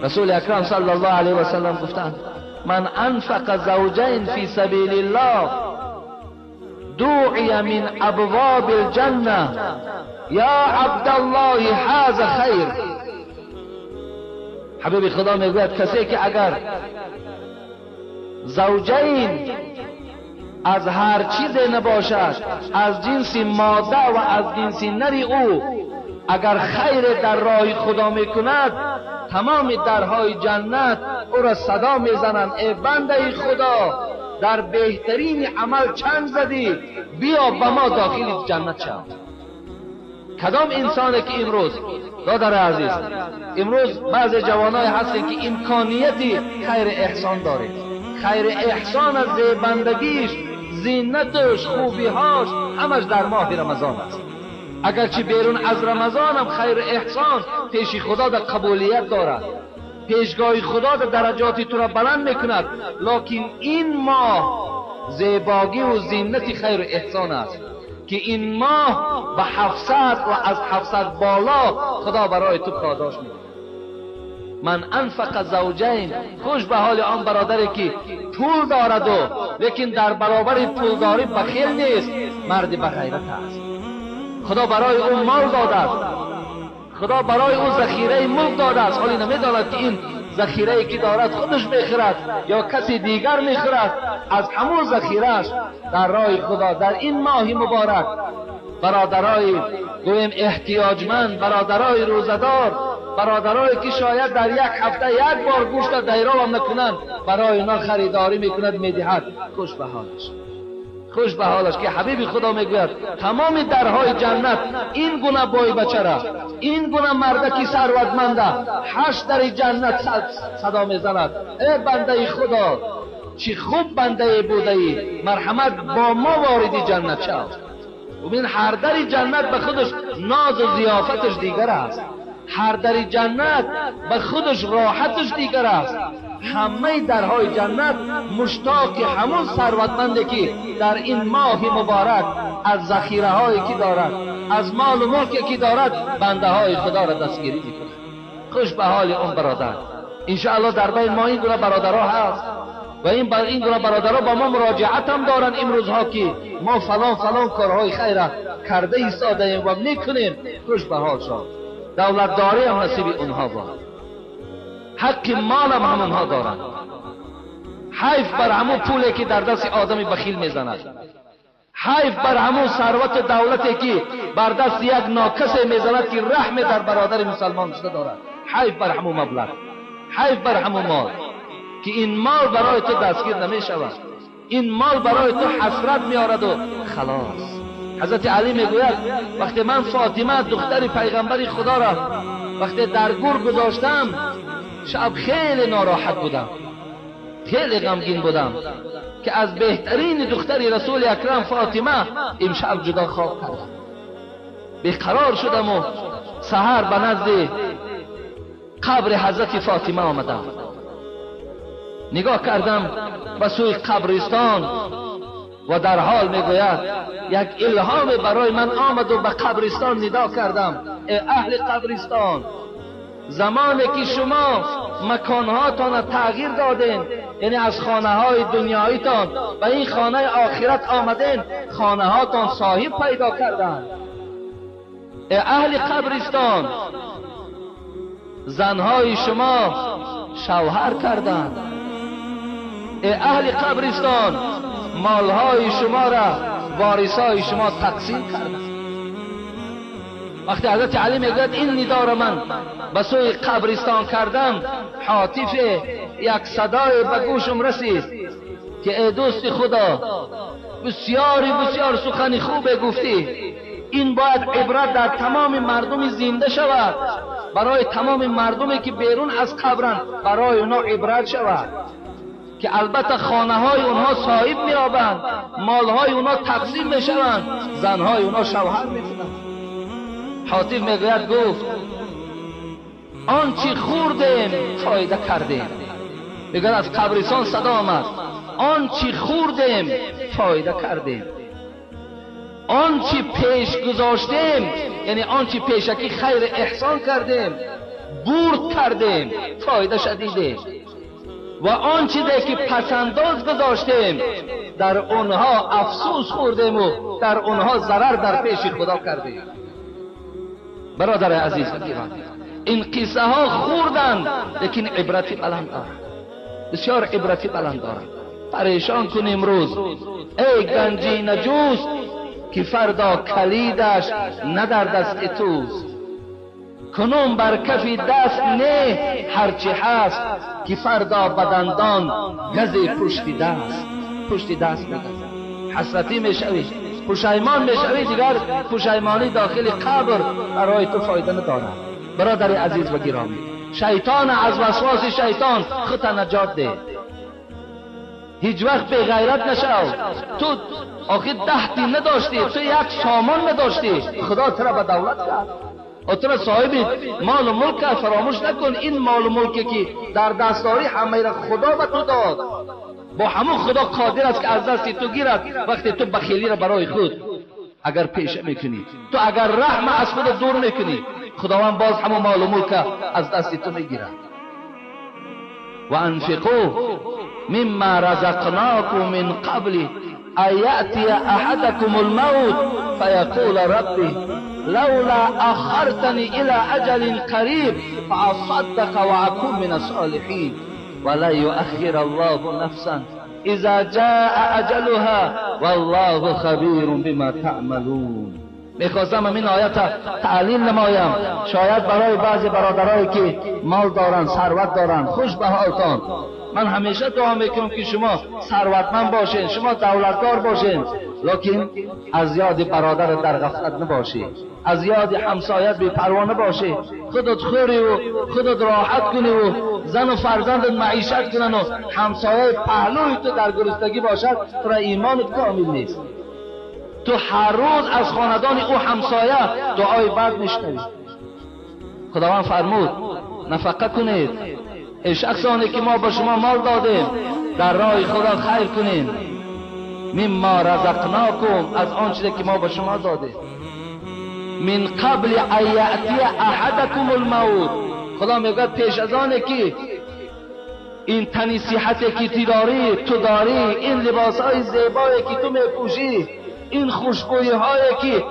A: رسول اکرم صلی الله علیه و سلم گفتند من انفق زوجین فی سبیل الله دعی من ابواب الجنه یا عبدالله هذا خیر. حبیب خدا میگوید کسی که اگر زوجین از هر چیز نباشد، از جنس ماده و از جنس نری او، اگر خیر در راه خدا میکند تمام درهای جنت او را صدا میزنند ای بنده خدا در بهترین عمل چند زدی، بیا به ما داخل جنت شو. کدام انسانه که امروز دادر عزیز، امروز بعض جوانای هستند که امکانیتی خیر احسان داره، خیر احسان از زیبندگیش، زینتش، خوبیهاش همش در ماه رمضان است. اگرچه بیرون از رمضان هم خیر احسان پیش خدا در قبولیت دارد، پیشگاه خدا در درجات تو را بلند میکند، لکن این ماه زیباگی و زینت خیر احسان است که این ماه به 700 و از 700 بالا خدا برای تو پاداش میده. من انفق زوجین، خوش به حال آن برادری که پول دارد و لیکن در برابر پولداری بخیل نیست، مرد بغیرت است. خدا برای او مال داده است، خدا برای او ذخیره ملک داده است، حالی نمیداند که این ذخیره که دارد خودش میخورد یا کسی دیگر میخورد. از همون ذخیرهش در راه خدا در این ماه مبارک برادرای گویم احتیاجمند، برادرای روزه‌دار، برادرایی که شاید در یک هفته یک بار گوشت دیراب هم نکنند، برای اونا خریداری میکند میدهد. خوش به حالش. خوش به حالش که حبیب خدا میگوید تمام درهای جنت این گونه بای بچه، این گونه مردکی ثروتمنده، 8 در جنت صدا میزند ای بنده خدا، چی خوب بنده بوده ای، مرحمت با ما وارد جنت شو. ببین هر در جنت به خودش ناز و ضیافتش دیگر است، هر در جنت به خودش راحتش دیگر است. همه درهای جنت مشتاق همون ثروتمنده که در این ماه مبارک از ذخیره هایی که دارد، از مال و ملکی که دارد، بنده های خدا را دستگیری میکنه. خوش به حال اون برادر. انشاءالله در بین ما این گونه برادرها هست و این گونه برادرها با ما مراجعت هم دارن امروزها که ما فلان فلان کارهای خیر کرده ایستاده ایم و میکنیم. خوش به حال شد. دولتداری هم نصیب اونها باد، حق مال هم همونها دارند. حیف بر همون پولی که در دست آدم بخیل میزند، حیف بر همون ثروت دولتی که بر دست یک ناکس میزند که رحم در برادر مسلمان شده دارد. حیف بر همون مبلغ، حیف بر همون مال که این مال برای تو دستگیر نمی شود، این مال برای تو حسرت میارد و خلاص. حضرت علی میگوید وقتی من فاطمه دختر پیغمبر خدا را وقتی در گور گذاشتم، شب خیلی ناراحت بودم، خیلی غمگین بودم که از بهترین دختر رسول اکرم فاطمه امشب جدا خواب کردم. بیقرار شدم و سحر به نزد قبر حضرت فاطمه آمدم. نگاه کردم به سوی قبرستان و در حال میگوید یک الهام برای من آمد و به قبرستان ندا کردم ای اهل قبرستان، زمانی که شما مکانهاتان تغییر دادین، یعنی از خانه های دنیاییتان به این خانه آخرت آمدین، خانه هاتان صاحب پیدا کردن. ای اهل قبرستان، زنهای شما شوهر کردند. ای اهل قبرستان، مالهای شما را وارثای شما تقسیم کردند. وقتی حضرت علی میگوید این ندا را من به سوی قبرستان کردم، حاطف یک صدای به گوشم رسید که ای دوست خدا، بسیاری بسیار سخن خوب گفتی، این باید عبرت در تمام مردم زنده شود، برای تمام مردمی که بیرون از قبرند برای اونا عبرت شود که البته خانه های اونها صاحب میابند، مالهای اونها تقسیم میشوند، زنهای اونها شوهر میکنند. حاطف میگوید گفت آنچه خوردیم فایده کردیم. میگوید از قبرستان صدا آمد آنچه خوردیم فایده کردیم، آنچه پیش گذاشتیم، یعنی آنچه پیشکی خیر احسان کردیم، برد کردیم، فایده شدیدیم، و آنچه که پسنداز گذاشتیم در اونها افسوس خوردیم و در اونها ضرر در پیش خدا کردیم. برادر عزیز، این قصه ها خوردن لیکن عبرتی بلند دارند، بسیار عبرتی بلند دارند. پریشان کن امروز ای گنجی نجوست که فردا کلیدش نه در دست توست، کنون بر کف دست نه هرچی هست که فردا بدندان گز پشت دست، پشت دست میگزد. حسرتی میشوی، پشیمان میشوی، دیگر پشیمانی داخل قبر برای تو فایده ندارد. برادر عزیز و گرامی، شیطان از وسواس شیطان خودت نجات ده. هیچ وقت بی غیرت نشو. تو آخه 10 دین نداشتی، تو یک سامان نداشتی، خدا تو را به دولت کرد، تو را صاحب مال و ملک کرد. فراموش نکن این مال و ملکی که در دست داری همه را خدا به تو داد، با همون خدا قادر است که از دست تو گیرد وقتی تو بخیلی را برای خود اگر پیشه میکنی، تو اگر رحم از خود دور میکنی، خداوند باز همون مال و ملک از دست تو میگیرد. و انفقوا مما رزقناكم من قبل ان یأتی احدكم الموت فیقول ربی لولا اخرتنی الى اجل قریب فاصدق واكون من الصالحین ولا يؤخر الله نفسا اذا جاء اجلها والله خبیر بما تعملون. میخواستم این آیت تعلیل نمایم، شاید برای بعضی برادرایی که مال دارن، ثروت دارن، خوش به حالتان. من همیشه دعا میکنم که شما ثروتمند باشین، شما دولتدار باشین، لکن از یاد برادر در غفلت نباشی، از یاد همسایت بی پروا نباشی. خودت خوری و خودت راحت کنی و زن و فرزندت معیشت کنن و همسایه پهلوی تو در گرسنگی باشد، تو را ایمانت کامل نیست. تو هر روز از خاندان او همسایه دعای بد میشنوی. خداوند فرمود نفقه کنید، ای شخصانی که ما به شما مال دادیم، در راه خدا خیر کنید. مما رزقناکم، از آن چیزی که ما به شما دادیم. من قبل ان یأتی احدکم الموت، خدا میگوید پیش از آن که این تنی صحتی که تو داری، این لباسهای زیبایی که تو میپوشی، این خوشبویی هایی که $100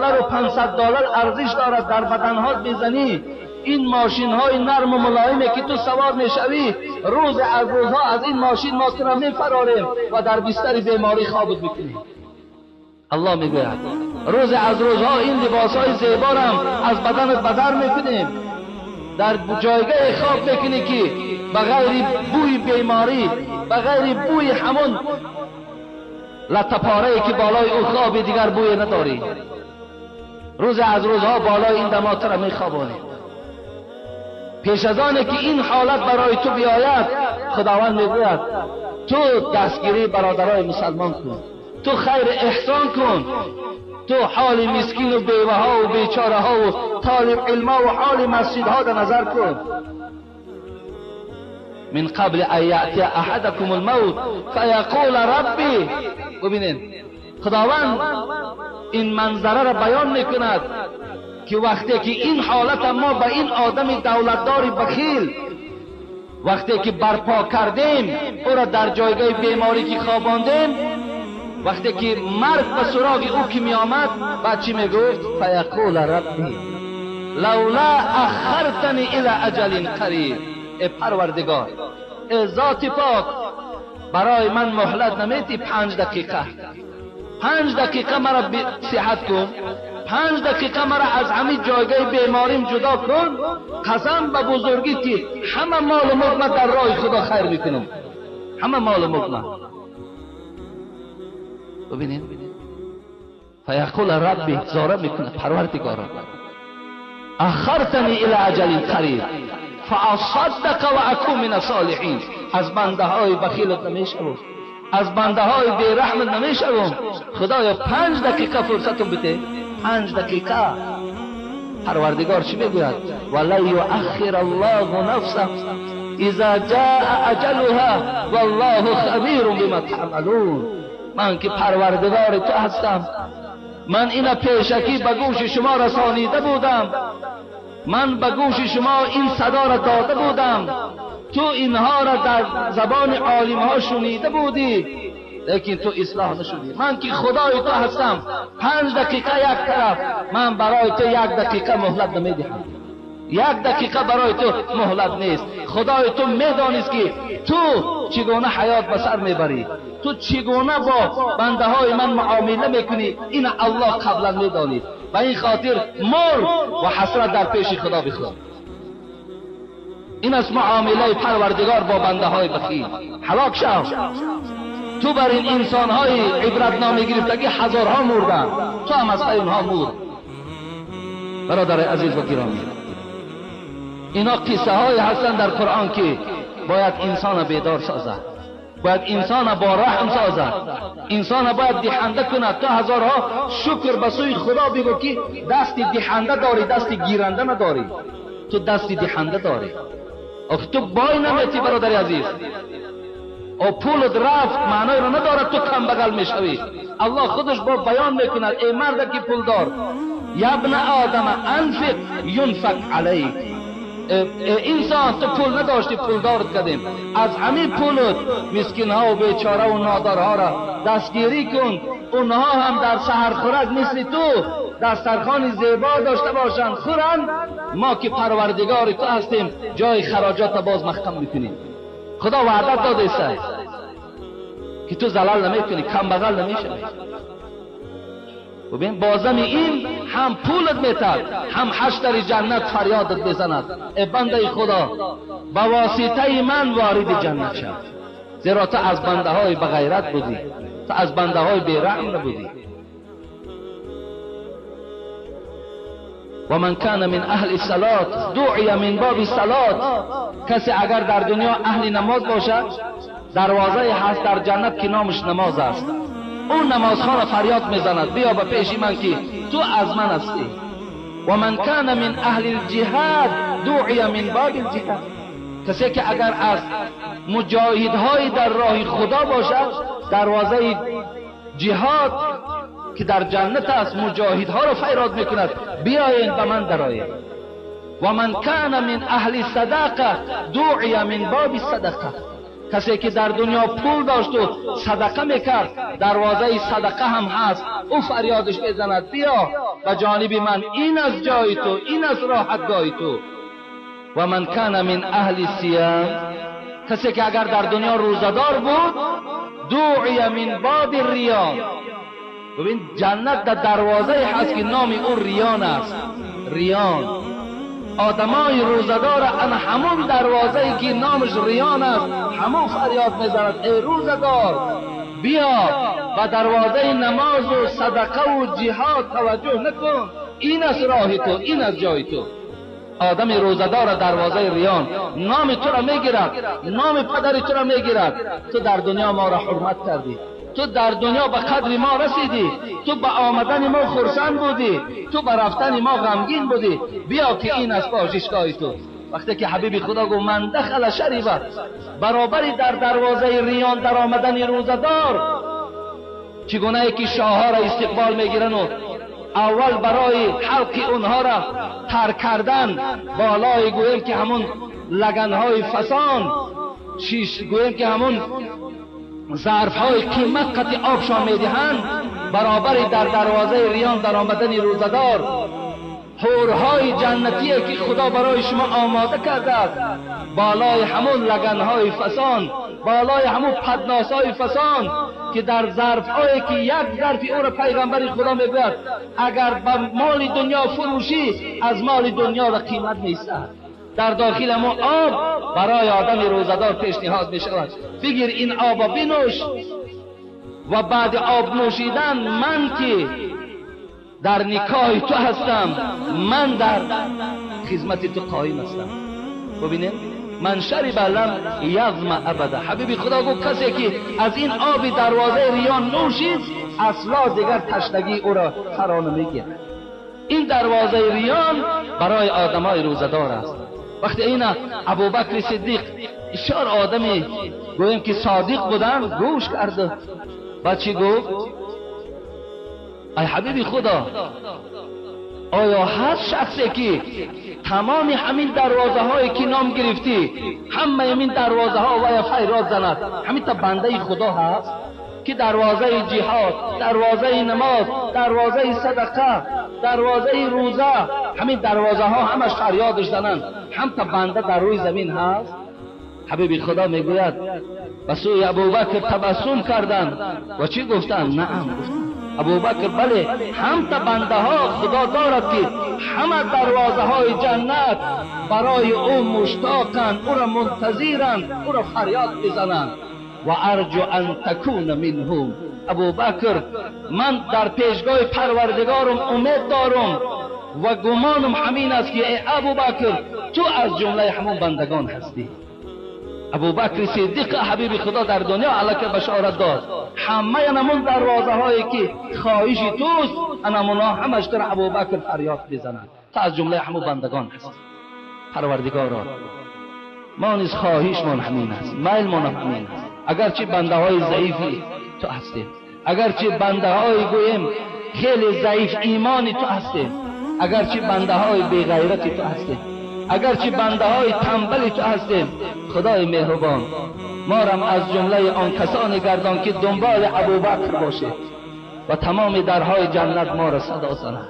A: و $500 ارزش دارد در بدنهات میزنی، این ماشین های نرم و ملایمی که تو سوار میشوی، روز از روزها از این ماشین ما تو را میفراریم و در بستر بیماری خوابت میکنیم. الله میگوید روز از روزها این لباس های زیبا را از بدنت بدر میکنیم، در جایگاه خواب میکنی که بغیر بوی بیماری، بغیر بوی همون لطپاره که بالای او خواب دیگر بوی نداری. روز از روزها بالای این دمات را میخوابانی. پیش از آن که این حالت برای تو بیاید، خداوند میگوید تو دستگیری برادرای مسلمان کن، تو خیر احسان کن، تو حال مسکین و بیوه ها و بیچاره ها و طالب علم ها و حال مسجد ها در نظر کن. من قبل ان یأتی احدکم الموت فیقول ربی. ببینین خداوند این منظره را بیان میکند که وقتی که این حالت ما به این آدم دولتدار بخیل وقتی که برپا کردیم، او را در جایگاه بیماری که خواباندیم، وقتی که مرگ به سراغ او که می آمد، بعد چی میگفت؟ فیقول ربی لولا اخرتنی الی اجل قریب. ای پروردگار، ای ذات پاک، برای من مهلت نمیتی 5 دقیقه، 5 دقیقه مرا صحت کن، 5 دقیقه مرا از همین جایگاه بیماریم جدا کن. قسم به بزرگی که همه مال و ملک در راه خدا خیر میکنم، همه مال و ملک. ببینید فیقول ربی، زاره میکنه پروردگارا، اخرتنی الی اجل قریب فاصدق و اکون من الصالحین. از بنده های بخیلت نمیشوم، از بنده های بیرحمت نمیشوم. خدایا 5 دقیقه فرصتم بده، 5 دقیقه. پروردگار چی میگوید؟ ولن یؤخر الله نفسا اذا جاء اجلها والله خبیر بما تعملون. من که پروردگار تو هستم، من اینا پیشکی به گوش شما رسانیده بودم، من به گوش شما این صدا را داده بودم، تو اینها را در زبان عالم ها شنیده بودی، لیکن تو اصلاح نشدی. من که خدای تو هستم، 5 دقیقه یک طرف، من برای تو 1 دقیقه مهلت نمیدهم، 1 دقیقه برای تو مهلت نیست. خدای تو میدانست که تو چگونه حیات به سر میبری، تو چگونه با بنده های من معامله میکنی، این الله قبلا میدانید. و این خاطر مر و حسرت در پیش خدا بخور. این است معامله پروردگار با بنده های بخیل. هلاک شو. تو بر این انسان های عبرت نامه گرفتگی هزارها مردن، تو هم از پی اونها مرد. برادر عزیز و گرامی، اینا قصه های هستن در قرآن که باید انسان بیدار سازد، باید انسان با رحم سازد، انسان باید دهنده کند. تو هزارها شکر به سوی خدا بگو که دست دهنده داری، دست گیرنده نداری. تو دست دهنده داری. آخه تو بای نمیتی برادر عزیز. او پولت رفت معنای را ندارد تو کم بغل میشوی. الله خودش با بیان میکند ای مرد که پولدار، یبن آدم انفق ینفق علیک. انسان تو پول نداشتی، پولدارت کردیم، از همین پولت مسکین ها و بیچاره و نادارها را دستگیری کن، اونها هم در سحر خورک مثل تو دسترخوان زیبا داشته باشند، خورند. ما که پروردگار تو هستیم جای خراجات باز محکم میکنیم. خدا وعده داده است که تو زلال نمیکنی، کم بغل نمیشوی. ببین بازم این هم پولت میتد، هم 8 در جنت فریادت بزند، ای بنده خدا با واسطه من وارد جنت شد، زیرا تو از بنده های بغیرت بودی، تو از بنده های بیرحم نبودی. و من کان من اهل الصلاة دعی من باب الصلاة. کسی اگر در دنیا اهل نماز باشد، دروازه هست در جنت که نامش نماز است، اون نمازخوان فریاد میزند بیا به پیش من که تو از من هستی. و من کان من اهل الجهاد دعی من باب الجهاد. کسی که اگر از مجاهدهای در راه خدا باشد، دروازه جهاد که در جنت است مجاهدها را فریاد میکند بیاین به من درآیید. و من کان من اهل صدقه دعی من باب صدقه. کسی که در دنیا پول داشت و صدقه میکرد، دروازه صدقه هم هست، او فریادش میزند بیا به جانب من، این از جای تو، این از راحتگاه تو. و من کان من اهل صیام. کسی که اگر در دنیا روزه‌دار بود، دعی من باب الریان. ببین جنت در دروازه هست که نام او ریان است، ریان. آدمای روزه‌دار ان همون دروازه‌ای که نامش ریان است، همون فریاد میزند ای روزه‌دار بیا و دروازه نماز و صدقه و جهاد توجه نکن، این از راه تو، این از جای تو. آدم روزه‌دار دروازه ریان نام تو را میگیرد، نام پدر تو را میگیرد. تو در دنیا ما را حرمت کردی، تو در دنیا به قدر ما رسیدی، تو به آمدن ما خرسند بودی، تو به رفتن ما غمگین بودی، بیا که این از پاکشگاه تو. وقتی که حبیب خدا گفت من دخل شریبه، برابری در دروازه ریان در آمدن روزه‌دار، چگونه که شاهها را استقبال میگیرن و اول برای حلق اونها را تر کردن بالای گویم که همون لگنهای فسان، شیش گویم که همون ظرفهای قیمت قطع آبشان میدهند، برابری در دروازه ریان در آمدن روزه‌دار، حورهای جنتیه که خدا برای شما آماده کرده است، بالای همون لگنهای فسان، بالای همون پدناسهای فسان که در ظرفهایی که یک ظرف او را پیغمبر خدا میگوید اگر به مال دنیا فروشی از مال دنیا را قیمت نیست، در داخل همون آب برای آدم روزه‌دار پیشنهاد می شود بگیر این آب بنوش و بعد آب نوشیدن من که در نکاح تو هستم، من در خدمت تو قایم هستم. ببینید من شرب لم یظمأ ابدا. حبیب خدا گفت کسی که از این آب دروازه ریان نوشید اصلا دیگر تشنگی او را فرا نمیگیرد. این دروازه ریان برای آدمای روزه‌دار است. وقتی این ابوبکر صدیق بسیار آدمی گویم که صادق بودن گوش کرده و چی گفت؟ ای حبیب خدا، آیا هر شخصی که تمام همین دروازه هایی که نام گرفتی همه همین دروازه ها و یا فریاد زند، همین تا بنده خدا هست که دروازه جهاد، دروازه نماز، دروازه صدقه، دروازه روزه، همین دروازه ها همش فریادش زنند، هم تا بنده در روی زمین هست؟ حبیب خدا میگوید به سوی ابوبکر تبسم کردند و چی گفتند؟ نعم گفتند. ابوبکر بله، هم تا بنده ها خدا دارد که همه دروازه های جنت برای او مشتاقند، او را منتظرند، او را فریاد میزنند. و ارجو ان تکون منهم. ابوبکر من در پیشگاه پروردگارم امید دارم و گمانم همین است که ای ابوبکر تو از جمله همون بندگان هستی. ابوبکر صدیق حبیب خدا در دنیا علیک بشارت داد، همه نمون دروازه هایی که خواهش توست انمونا همش در ابوبکر فریاد بزنند، تا از جمله همون بندگان هست. پروردگارا ما نیز خواهشمان همین است، میلمان همین است، اگرچه بنده های ضعیفی تو هستیم، اگرچه بنده های گویم خیلی ضعیف ایمانی تو هستیم، اگرچه بنده های بیغیرتی تو هستیم، اگرچه بنده های تنبلی تو هستیم، خدای مهربان ما را از جمله آن کسانی گردان که دنبال ابوبکر باشه و تمام درهای جنت ما را صدا زند.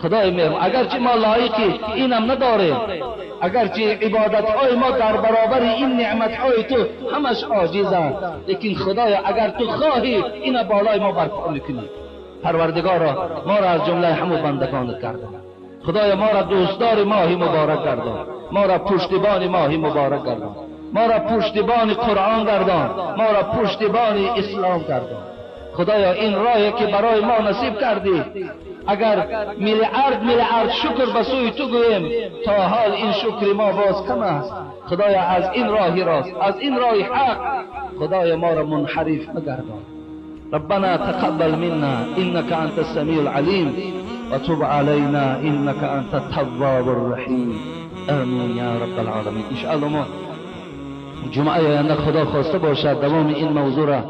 A: خدای مهربان اگرچه ما لایقی اینم نداریم، اگرچه عبادتهای ما در برابر این نعمتهای تو همش عاجزند، لیکن خدایا اگر تو خواهی اینا بالای ما برپا میکنی. پروردگارا ما را از جمله همو بندگانت گردان. خدایا ما را دوستدار ماهی مبارک گردان، ما را پشتیبان ماهی مبارک گردان، ما را پشتیبان قرآن گردان، ما را پشتیبان اسلام گردان. خدایا این راهی که برای ما نصیب کردی، اگر میلیارد میلیارد شکر به سوی تو گوییم تا حال این شکر ما باز کم است. خدایا از این راه راست، از این راه حق، خدایا ما را منحرف مگردان. ربنا تقبل منا انك انت السميع العليم وتب علينا انك انت التواب الرحيم. آمین یا رب العالمین. ان شاء الله ما جمعه آینده خدا خواسته باشد دوام این موضوع را